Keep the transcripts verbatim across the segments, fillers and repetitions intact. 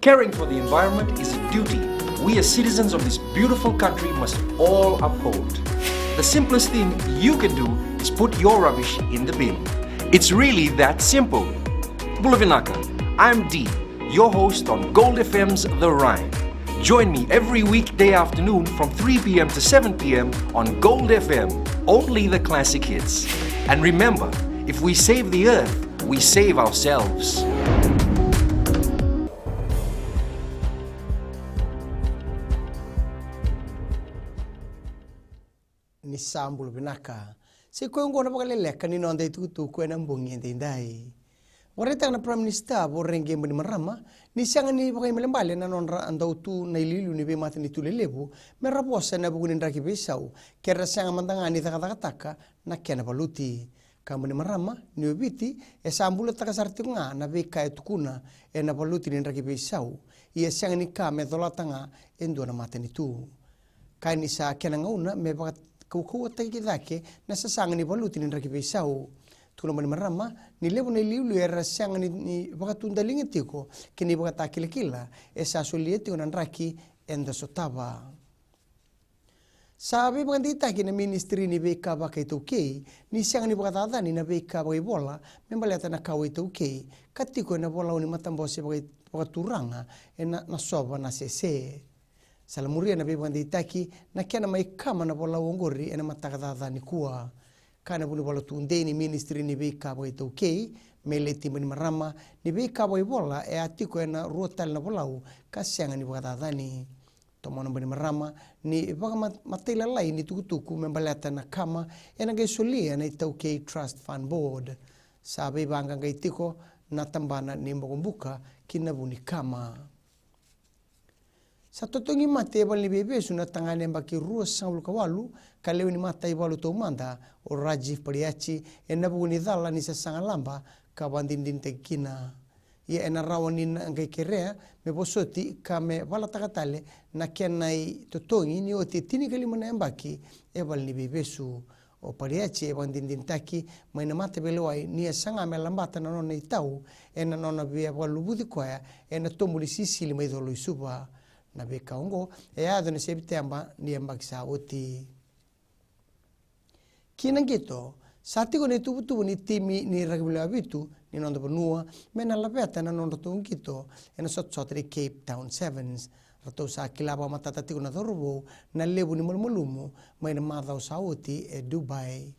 Caring for the environment is a duty we as citizens of this beautiful country must all uphold. The simplest thing you can do is put your rubbish in the bin. It's really that simple. Bula vinaka, I'm Dee, your host on Gold F M's The Rhyme. Join me every weekday afternoon from three p.m. to seven p.m. on Gold F M, only the classic hits. And remember, if we save the earth, we save ourselves. Ni sa bula vinaka. Sa i koya oqo na vakaleleka ni noda itukutuku ena bogi edaidai. Vakaraitaka na Prime Minister Voreqe Bainimarama ni sega ni vakaibalebale na nodra dau tu na iliuliu ni veimatanitu lelevu me ra vosa ena vuku ni draki veisau, ke ra sega mada ga ni cakacakataka na kena valuti. Kaya o Bainimarama ni o Viti e sa bulataka sara tiko ga na veika e tukuna ena valuti ni draki veisau, ia e sega ni ka me colata ga e dua na matanitu. Kaya ni sa kena gauna me vakakaukauwataki cake na sasaga ni valuti ni draki veisau. Tukuna o Bainimarama ni levu na iliuliu era sega ni, ni vakatudaliga tiko kei na ivakatakilakila e sa solia tiko na draki eda sotava. Sa veivakadeitaki na Ministry ni Veika Vakaitaukei ni sega ni vakacacani na veika vakaivola me baleta na kawa iTaukei ka tiko ena volau ni matabose vakai-, vakaturaga ena, na Sova Nasese. Sa lamuria na veivakadeitaki na kena mai kama na volau oqori ena mataka caca nikua. Kaya na vunivola tudei ni Ministry ni Veika Vakaitaukei, Meleti Bainimarama, ni veika vakaivola e a tiko ena rua tale na volau ka sega ni vakacacani. Tomana o Bainimarama ni vakama-, matailalai ni tukutuku me baleta na kama ena qai solia na iTaukei Trust Fund Board. Sa veivaqaqai tiko na tabana ni bokobuka ki na vu ni kama. Sa totogi mate e valeniveivesu na tagane yabaki ruasagavulu ka walu ka lewe ni mataivalu taumada o Rajiv Padyachi ena vuku ni cala ni sasaga laba ka vakadinadinataki kina. Ia ena rawa ni na qai kerea me vosoti ka me valataka tale na kena itotogi ni oti e tinikalima na yabaki e valeniveivesu. O Padyachi e vakadinadinataki mai na mataveilewai ni a saga me labata na nona itau ena nona via vakaluvuci koya ena tobu ni sisili mai Colo i Suva. Na veika oqo e a yaco ena Sepiteba ni yabaki sa oti. Ki na qito, sa tiko na ituvatuva ni timi ni rakavi lewe vitu ni noda vanua me na laveta na nodratou qito ena sotasota ni Cape Town Sevens. Ratou sa kila vakamatata tiko na cauravou na levu ni malumalumu mai na macawa sa oti e Dubai.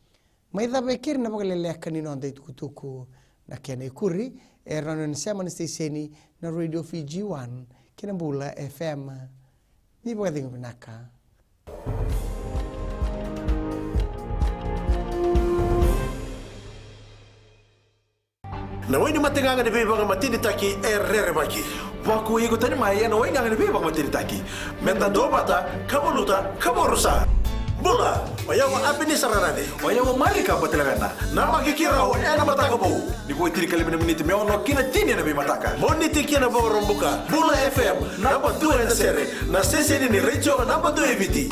Mai cava e keri na vakaleleka ni noda itukutuku. Na kena ikuri e rawa ni o ni sema na siteseni na Radio Fiji One kei na Bula F M. Ni vakacegu vinaka. Na wai ni mategaga ni veivakamatenitaki e rerevaki. Vakuai iko tani mai ena waigaga ni veivakamatenitaki. Meda duavata, ka valuta, ka vakarusa. Bula! O yau o Apenisa Rarace. O yau o Marika Batilavena. Namaki keirau ena Mataka Vou. Ni vo e tinikalima na miniti me ono ki na tini ena veimataka. Moniti ki na Vakaraubuka. Bula F M, naba dua ena sere. Na siteseni ni retio naba dua e Viti.